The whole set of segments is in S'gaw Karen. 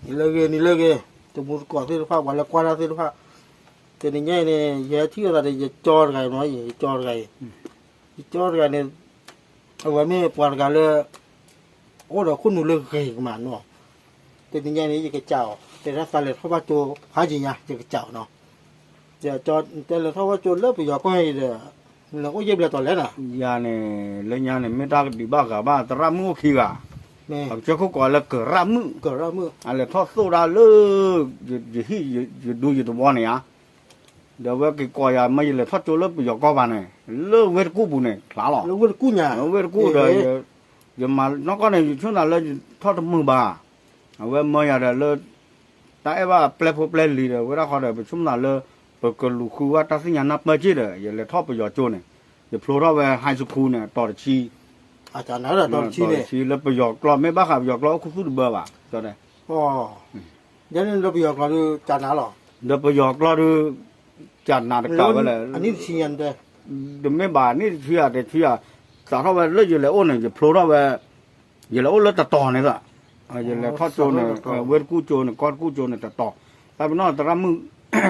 နံၤလၢဂ့ၤ နံၤလၢဂ့ၤ, တမူတကိးသ့ၣ်တဖၣ် ပှၤလၢကွၢ်တၢ်သ့ၣ်တဖၣ်, တနံၤညါအံၤန့ၣ် ယဟဲထံၣ်လိာ်သးဒီး ယကၠီတဂၤအံၤနီၤ, ယကၠီတဂၤအံၤ, ယကၠီတဂၤန့ၣ် အဝဲမ့ၢ်ပှၤတဂၤလၢ အိၣ်ဒီးခိၣ်နူာ်လၢဂ့ၤကမးနီၤ, တနံၤညါန့ၣ် ယကစးအီၤ တဲဒၣ်သးလဲၤထီၣ်ဘၣ်ကၠိ ဖးယံၤညါ ယကစးအီၤနီၤ, တဲလဲၤထီၣ်ဘၣ်ကၠိလၢပယီၤကီၢ်အံၤဒီး နအိၣ်ယဲၢ်ဘျဲၣ်တီၤလဲၣ်နီၤ, ယၤန့ၣ် လၢညါန့ၣ် မ့ၢ်တၢ်ကဒံးဘၣ်ဂၤဘၣ် သရၣ်မုၣ်အိၣ်ခံဂၤ, ပကစၢၢ်ခိၣ်ကိးလၢကရၣ်မုၣ်, အလဲၤထီၣ်သိၣ်ဒၣ်လၢ ယဟံၣ်ယဒူယတဝီန့ၣ်ဧါ, ဒီးအဝဲက့ၤကိးယၤ မ့ၢ်ယလဲၤထီၣ်ကၠိလၢပယီၤကီၢ်ဘၣ်န့ၣ် လၢဝ့ၢ်တကူၣ်ပူၤန့ၣ် ဖျါလီၤ, ဝ့ၢ်တကူၣ်ဒီး ယမၤနီၢ်ကီၢ်န့ၣ် ယဆိကမိၣ်လၢယထီၣ်တမုာ်ဘၣ်, အဝဲမၢယၤဒီးလၢ တၢ်အဲၣ်ဘၣ်ပျဲဖိပျဲလံၤဒီး ဝဲဒၣ်ဃီဒီး ပဆိကမိၣ်လၢ ပကလူၤဃုဝဲတၢ်သ့ၣ်ညါနၢ်ပၢၢ်က့ၤဒီး ယလဲၤထီၣ်ပယီၤကၠိန့ၣ် ယဖျိထီၣ်ဝဲ high school န့ၣ် အတီၤတဆံ လၢပယီၤကျိာ် မ့ၢ်ဘၣ်ဃးပယီၤကျိာ်အိၣ်ခူသူၣ်တဘၢဘၣ်, ဒီးပယီၤကျိာ်ဒုး ကနးတကးဝဲလဲၣ်, တမ့ၢ်ဘၣ် နံၣ်တဆံယၤ စးထီၣ်ဝဲလၢယလဲၤအိၣ်န့ၣ် ယဖျိထီၣ်ဝဲ ယလဲၤအိၣ်လၢတတီၤန့ၣ်သး, ယလဲၤထီၣ်ကၠိန့ၣ် ဝ့ၢ်တကူၣ်ကၠိန့ၣ် ကီၢ်တကူၣ်ကၠိန့ၣ်တတီၤ, တၢ်ပနီၣ်သရၣ်မုၣ်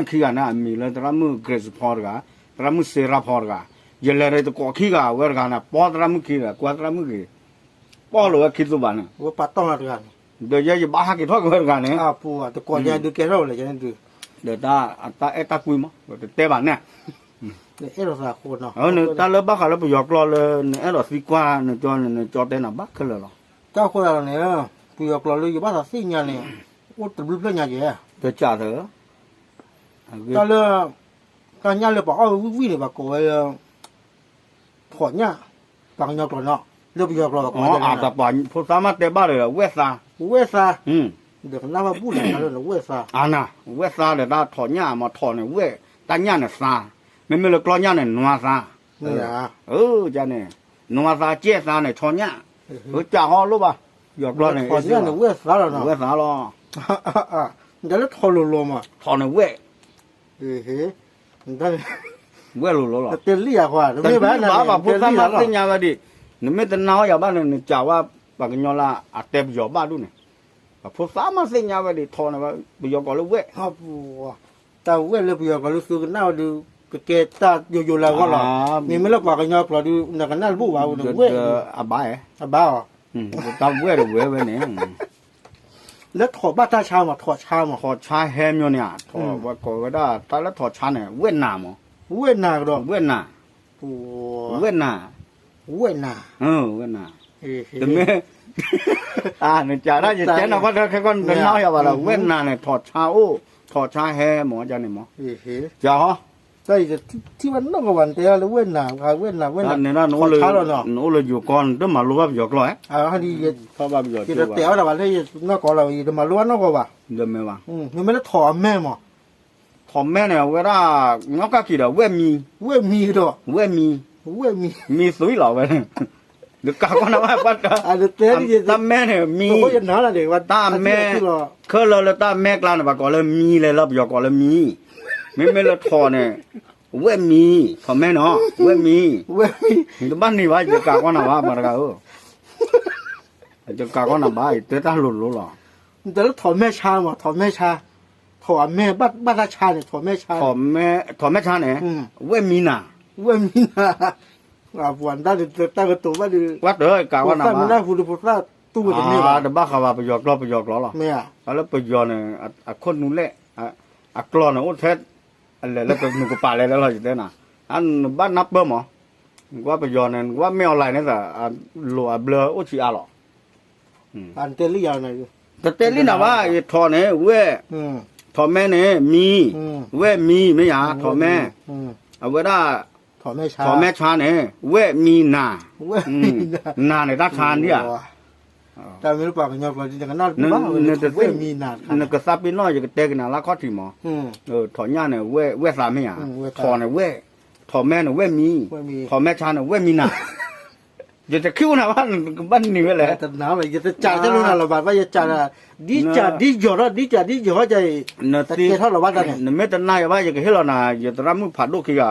ခံဂၤန့ၣ် အမံၤလၢသရၣ်မုၣ် Grace ဖီတဂၤ, သရၣ်မုၣ်စ့ရၣ်ဖီတဂၤ, ယလဲၤဒီးတကိးခံဂၤ အဝဲတဂၤန့ၣ် ပီသရၣ်မုၣ်ခံဒီး ကွၢ်သရၣ်မုၣ်ဂ့ၤ, ပီလိာ်ဝဲခံသိဘၣ်န့ၣ်, ဒီးယဲယဘၣ်ဟးက့ၤထီၣ်က့ၤဝဲတဂၤန့ၣ်, ဒီးတၢ်အဲၣ်တၢ်ကွံမး တတဲဘၣ်န့ၣ် တၢ်လၢဘၣ်ဃးလၢပယီၤကျိာ်လၢ နအဲၣ်ဒိးသံကွၢ်နကၠီန့ၣ် နကၠီတဲနၤဘၣ်ခဲလၢာ်လီၤ. တၢ်ဃိသးန့ၣ် ပယီၤကျိာ်လၢယဘၣ်သးသ့ၣ်ညါန့ၣ် အိၣ်တဘျုးဖျၢၣ်ညါကဲ, တၢ်လၢ တၢ်ညၣ်လၢပှၤအီၣ်ဝံၣ်ဝံၣ်န့ၣ် ပှၤကိးဝဲလၢ ထိးညၣ်, ပှၤကညီကျိာ်နီၤ, လၢပယီၤကျိာ်ပှၤကိးဝဲ, ဖိသၣ်မးတဲဘၣ်ဒီး ဝဲၢ်သါ, ဝဲၢ်သါ, ဒီးကနၣ်ဘၣ်ဘူၣ်လီၤ ဝဲၢ်သါ, အနၤ, ဝဲၢ်သါဒီးတၢ်ထိးညၣ်မး ထိးန့ၣ်ဝဲၢ်, တၢ်ညၣ်န့ၣ်သါ, မ့မ့ၢ်လၢကျီၢ်ညၣ်န့ၣ် နွါသါ, န့ၣ်, န့ၣ်, နွါသါ ကဲၢ်သါန့ၣ် ဆီညၣ်, ကးဟီလိၣ်ဘၣ်, ယီၤကျီၢ်န့ၣ် ဝဲၢ်သါလီၤ, ဝဲၢ်သါလီၤ, ဒီးလၢထိးလိၤလိၤမး, ထိးန့ၣ်ဝဲၢ် ဝဲၢ်လိၤလိၤလီၤ, တတဲလံယၤ, တမ့ၢ်ဘၣ် ပှၤဖိသၣ်မးသ့ၣ်ညါဝဲဒၣ်, နမ့ၢ်တနာ်အီၤယၤဘၣ်န့ၣ် နစံးဝဲ ပှၤကညီလၢအတဲပယီၤဘၣ်ဒူၣ်န့ၣ်, ပှၤဖိသၣ်မးသ့ၣ်ညါဝဲဒၣ် ထိးန့ၣ်ဝဲ ပယီၤကိးလၢဝဲၢ်, တၢ်ဝဲၢ်လၢပယီၤကိးလၢသုကနၣ်ဝဲဒုး ကကဲတၢ်ယိယိလၢအဂီၢ်လီၤ, မ့မ့ၢ်လၢပှၤကညီကျိာ်ဒုး နကနၣ်တဘူၣ်ဘၣ်ဝဲန့ၣ် ဝဲၢ်, အဘၣ်, အဘၣ်အီၤ, တၢ်ဝဲၢ်တဝဲၢ်ဝဲန့ၣ် လၢထိးဘၣ်တၢ်ဆါမး ထိးဆါမး ထိးဆါဟဲမၠိန့ၣ်ဧါ, ထိးဝဲကိးဝဲဒၣ် တၢ်လၢထိးဆါန့ၣ် ဝဲၢ်နၤမး, ဝဲၢ်နၤကဒီး, ဝဲၢ်နၤ, ဝဲၢ်နၤ, ဝဲၢ်နၤ, ဝဲၢ်နၤ, တမ့ၢ်, နကးဒၣ်ယတဲနၤဘၣ်တၢ်ခဲကီၢ် နတနာ်ယၤဘၣ်ဒီး ဝဲၢ်နၤန့ၣ် ထိးဆါအိၣ်, ထိးဆါဟဲမးန့ၣ်မး, ကဟီ တၢ်အံၤထံၣ်ဘၣ်နီၢ်ကီၢ်ဘၣ် နတဲဒၣ်လၢဝဲၢ်နၤ ဝဲၢ်နၤ ဝဲၢ်နၤ နအိၣ်လၢယိၤကီၢ် နတမၤလိဘၣ်ပယီၤကျိာ်ဧါ, ယတတဲအီၣ်တၢ်ဘၣ်လၢယနီၢ်ကီၢ်လီၤ ယတမၤလိဘၣ်နီၢ်ကီၢ်ဘၣ်, မ့မ့ၢ်လၢထိးအမဲၢ်မး, ထိးမဲၢ်န့ၣ် အဝဲဒၣ် ညီကၢ်က့ၤဒီး ဝဲၢ်မံ, ဝဲၢ်မံဒီး, ဝဲၢ်မံ, ဝဲၢ်မံ, မံသွံလီၤဝဲ, ယကးကွၢ်နၤဘၣ်, တၢ်မဲၢ်န့ၣ် မံ, တၢ်မဲၢ် ခဲလၢာ်လၢတၢ်မဲၢ်ကျါန့ၣ် ပှၤကိးလၢမံလဲၣ်လၢပယီၤကိးလၢမံ, မ့မ့ၢ်လၢထိးန့ၣ် ဝဲၢ်မံ, ထိးမဲၢ်န့ၣ် ဝဲၢ်မံ, နတဘၣ်န့ၢ်ဘၣ် ယကးကွၢ်နၤဘၣ် ပှၤတဂၤဧၢ, ယကးကွၢ်နၤဘၣ် ယတဲတၢ်လိၤလိၤလီၤ, နတဲလၢထိးမဲၢ်ဆါမး ထိးမဲၢ်ဆါ, ထိးအမဲၢ်ဘၣ်တၢ်ဆါန့ၣ် ထိးမဲၢ်ဆါ, ထိးမဲၢ်ဆါန့ၣ် ဝဲၢ်မံနၤ, ဝဲၢ်မံနၤ ပှၤတၢ်တၢ်ကတိၤဘၣ်ဒီး ပှၤတၢ်ကးဝဲနၤဘၣ် ဖိသၣ်မနၢ်ဟူဒီးဖိသၣ်တူၢ်ဝဲတန့ၢ်ဘၣ်, တဘၣ်ဃးဘၣ်ပယီၤကျိာ်ပယီၤကျိာ်လီၤ, တၢ်လၢပယီၤန့ၣ် အခိၣ်နူာ်လဲၣ်, အကျိာ်န့ၣ်အိၣ်ထဲ အလဲၤလၢကနူၤကပာ်လဲၤလၢလီၤ ယတဲနၤ, နဘၣ်နၢ်ပၢၢ်မး, နကွၢ်ပယီၤန့ၣ် နကွၢ်မ့ၢ် online န့ၣ်သး လိာ်အဘျၢအိၣ်ဆံးအါလီၤ တတဲလံနၤဘၣ် ယထိးန့ၣ် ဝဲၢ်, ထိးမဲၢ်န့ၣ် မံ, ဝဲၢ်မံ မ့ၢ်ယၤ ထိးမဲၢ်, အဝဲဒၣ် ထိးမဲၢ်ဆါန့ၣ် ဝဲၢ်မံနၤ, နၤန့ၣ်တၢ်ဆါန့ၣ်ဧါ, တၢ်မ့ၢ်လၢပှၤကညီကျိာ် နကသးပ့ၤနီၣ် ယကတဲက့ၤနၤလၢခီၣ်ထံးမး, ထိးညၣ်န့ၣ် ဝဲၢ်သးမ့ၢ်ဧါ, ထိးန့ၣ်ဝဲၢ်, ထိးမဲၢ်န့ၣ် ဝဲၢ်မံ, ထိးမဲၢ်ဆါန့ၣ် ဝဲၢ်မံနၤ ယတခံဝဲနၤဘၣ် နကဘၣ်နံၤဝဲလဲၣ်, ယတကးတလီၤနၤလီၤဘၣ် ယကးဒ်ကးဒ်ယီၤထီၣ် ဒ်ကးဒ်ယီၤထီၣ်ကါအံၤ, နမ့ၢ်တနာ်ယၤဘၣ် ယကဟ့ၣ်လီၤနၤ ယသရၣ်မုၣ်ဖးဒိၣ်ခံဂၤ,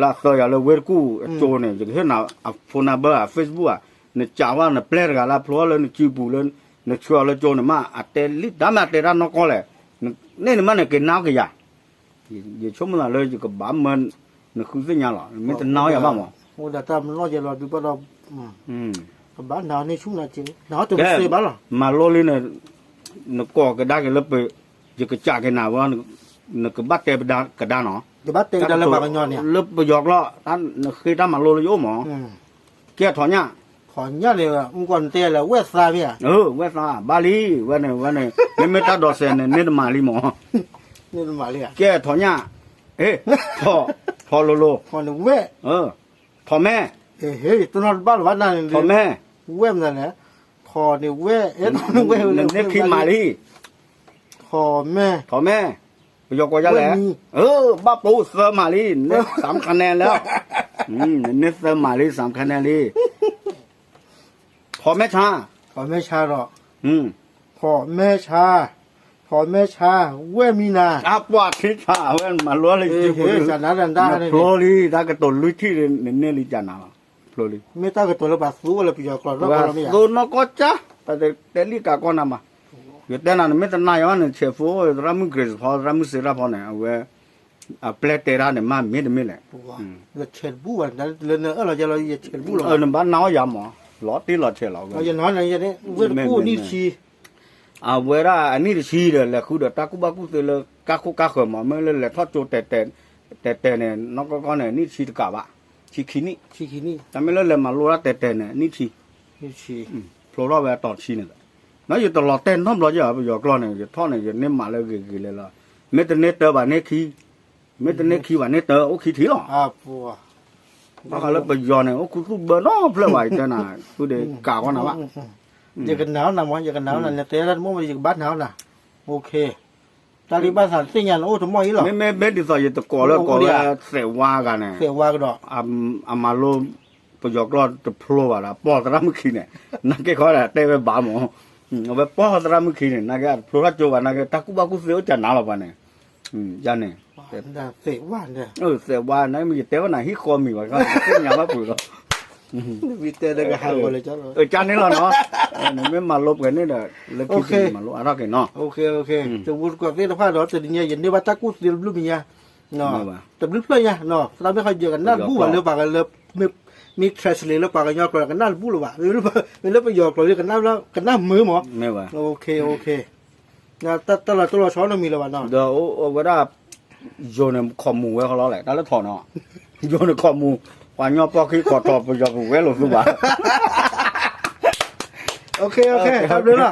လၢအသၢယၤလၢဝ့ၢ်တကူၣ်အကၠိန့ၣ် ယကဟ့ၣ်နၤအ phone number အ Facebook ဧါ, နကးဝဲနပျဲၢ်တဂၤလၢအဖျိလၢနစုပူၤလၢ နဆှၢအီၤလၢကၠိန့ၣ်မး အတဲလံတၢ်မ့ၢ်အတဲတၢ်နီၢ်ကီၢ်လဲၣ်, န့ၣ်န့ၣ်မးန့ၣ်က့ၤနါအီၣ်ကယၤ, ယဆိကမိၣ်သးလၢယကဘၣ်မၢနဃုသ့ၣ်ညါလီၤ, မ့ၢ်တနာ်အီၣ်ယၤဘၣ်မး, အိၣ်ဒၣ်တၢ်မနီၢ်ယဲလီၤဒုးဘၣ်ဒီး, ကဘၣ်နာ်န့ၢ်ဆူၣ်နၤက့ၤ, နာ်အီၣ်တမ့ၢ်စ့ဘၣ်လီၤ, မၤလိလံန့ၣ်, နကိးကဒါက့ၤလၢပ, ယကစးက့ၤနၤဝဲ, နကဘၣ်တဲကဒါနီၤ, ကဘၣ်တဲကဒါလၢပှၤကညီန့ၣ်, လၢပယီၤကျိာ်, နဃ့တၢ်မၤလိလၢယအိၣ်မး, ကဲထီၣ်ညၣ် ထီၣ်ညၣ်န့ၣ်, မုၢ်ကီၢ်နတဲလၢဝဲၢ်သါမ့ၢ်ဧါ, ဝဲၢ်သါဘၣ်လံ, ဝဲန့ၣ်ဝဲန့ၣ်, မ့မ့ၢ်တၢ်ဒိးစဲးန့ၣ် န့ၢ်တမၤလံမး, ကဲထီၣ်ညၣ်, ထီၣ်, ထီၣ်လိၤလိၤ, ထီၣ်မဲ, ထီၣ်မဲ, ထီၣ်မဲ, ထီၣ်န့ၢ်ဝဲၢ်, နန့ၢ်ခံမးလံ, ထီၣ်မဲ, ပယီၤကိးယါလဲၣ်, ဘၣ်ပိာ်သၢမးလံ, နန့ၢ်သၢမးလံ, စၢ်ခါနဲလံ, ထီၣ်မဲဆါ, ထီၣ်မဲဆါဒီး, ထီၣ်မဲဆါ, ထီၣ်မဲဆါ, ဝဲၢ်မံနၤ, အပှၤထံဆါဝဲမၤလိလၢယက, ဖျိလံ တၢ်ကတိၤလွံၢ်ထံၣ်, နန့ၢ်လံကနၤလီၤ, ဖျိလံ, မ့ၢ်တၢ်ကတိၤလၢပှၤသိလၢပယီၤကျိာ်, ပှၤသိနီၢ်ကီၢ်ကၢ်, ပတဲလံကးကီၢ်နၤမး, ယတဲနၤန့ၣ် မ့ၢ်တနာ်ယၤန့ၣ် ဆဲးဖိ သရၣ်မုၣ် Grace ဖီ သရၣ်မုၣ်စံးရၣ်ဖီန့ၣ် အဝဲ, အပျဲၢ်တဲတၢ်န့ၣ် မ့ၢ်တမ့ၢ်လဲၣ်, နဘၣ်နာ်အီၣ်ယၤမး, လီၤတံၢ်လီၤဆဲးလီၤ, နဘၣ်နာ်အီၣ်ယၤမးလီၤတံၢ်လီၤဆဲးလီၤ, အဝဲဒၣ်အနံၣ်တဆံဒီး လဲၤဃုဒီးတၢ်ကူၣ်ဘၣ်ကူၣ်သ့လၢကါခိၣ်ကါဃၢၤမး, မ့ၢ်လၢလဲၤထီၣ်ကၠိ တဲာ်တဲာ်န့ၣ် နီၢ်ကီၢ်ကီၢ်န့ၣ် နံၣ်တဆံတကးဘၣ်, ဆံခံနံၣ်, တၢ်မ့ၢ်လၢလဲၤမၤလိတၢ်တဲာ်တဲာ်န့ၣ် နံၣ်တဆံ, ဖျိထီၣ်ဝဲအတီၤတဆံန့ၣ်, နယတလီၤတဲာ်နီတဘျီယၤ ပယီၤကျိာ်န့ၣ် ယထီၣ်န့ၣ် ယန့ၢ်မးလၢဂ့ၤဂ့ၤလဲၤလီၤ, မ့ၢ်တန့ၢ်တၢဘၣ်န့ၢ်ခံ, မ့ၢ်တန့ၢ်ခံဘၣ်န့ၢ်တၢ အိၣ်ခံထံၣ်လီၤ, ဘၣ်ဃးလၢပယီၤန့ၣ် အိၣ်ခူသူၣ်ဘၢနီတဖျၢၣ်ဘၣ် ယတဲနၤ, ဃုဒီးကးကီၢ်နၤဘၣ်, ယကနာ်အီၣ်နၤမး, ယကနာ်အီၣ်နၤ, နတဲတၢ်တမီၢ်မး ယကဘၣ်နာ်အီၣ်နၤ, တၢ်လၢဘၣ်သးသ့ၣ်ညါန့ၣ် အိၣ်တမီၢ်အံၤလီၤ, မ့မ့ၢ်ဒ်သိးယတကိးလၢကိးဝဲသဲးဝါဂၤန့ၣ်, သဲးဝါကဒီး, အမၤလိ ပယီၤကျိာ်တဖျိဘၣ်ဒီး ပီၢ်သရၣ်မုၣ်ခံန့ၣ်, နာ်က့ခီဒၣ်တဲဝဲဘၣ်မး, အဝဲပီၢ်သရၣ်မုၣ်ခံန့ၣ် နာ်က့အတဖျိထီၣ်ကၠိဘၣ် နာ်က့တၢ်ကူၣ်ဘၣ်ကူၣ်သ့အိၣ်ကနၤလီၤပှၤန့ၣ်, ယန့ၣ်, သဲးဝါန့ၣ် ယတဲဝဲနၤဟံၣ်ဃီမံၤဘၣ်, သ့ၣ်ညါဘၣ်ပှၤလီၤ, ကန့ၣ်လီၤနီၤ, နမ့ၢ်မၤလိပှဲၤန့ၣ်ဒီး လၢခံမၤလိအါထီၣ်က့ၤနီၤ, တဝူတကိးသ့ၣ်တဖၣ်ဒီး တနံၤညါ ယန့ၢ်ဘၣ်တၢ်ကူၣ်သ့တဘျုးမံၤညါ, တဘျုးဖျၢၣ်ညါ, သရၣ်မုၣ်ခီ ယကနၣ်တဘူၣ်ဘၣ်လၢပှၤကလၢ မ့ၢ် translate လၢပှၤကညီကျိာ် ကနၣ်တဘူၣ်လၢၤဘၣ်, မ့ၢ်လၢပယီၤကျိာ်လၢ ကနၣ်မုာ်မး, တၢ်လီၤတိၢ်လီၤဆီနီတမံၤလၢၤဘၣ်နီၤ, ဒီးအဝဲဒၣ် ယိၤန့ၣ်ခိးမူၤဝဲဃီလီၤလဲၣ် တၢ်လၢထီၣ်နီၤ, ယိၤန့ၣ်ခိးမူၤ, ပှၤကညီပီၢ်ခံခိးထီၣ် ပယီၤပဝဲလိာ်သူဘၣ်, တၢ်ဘျုးလီၤ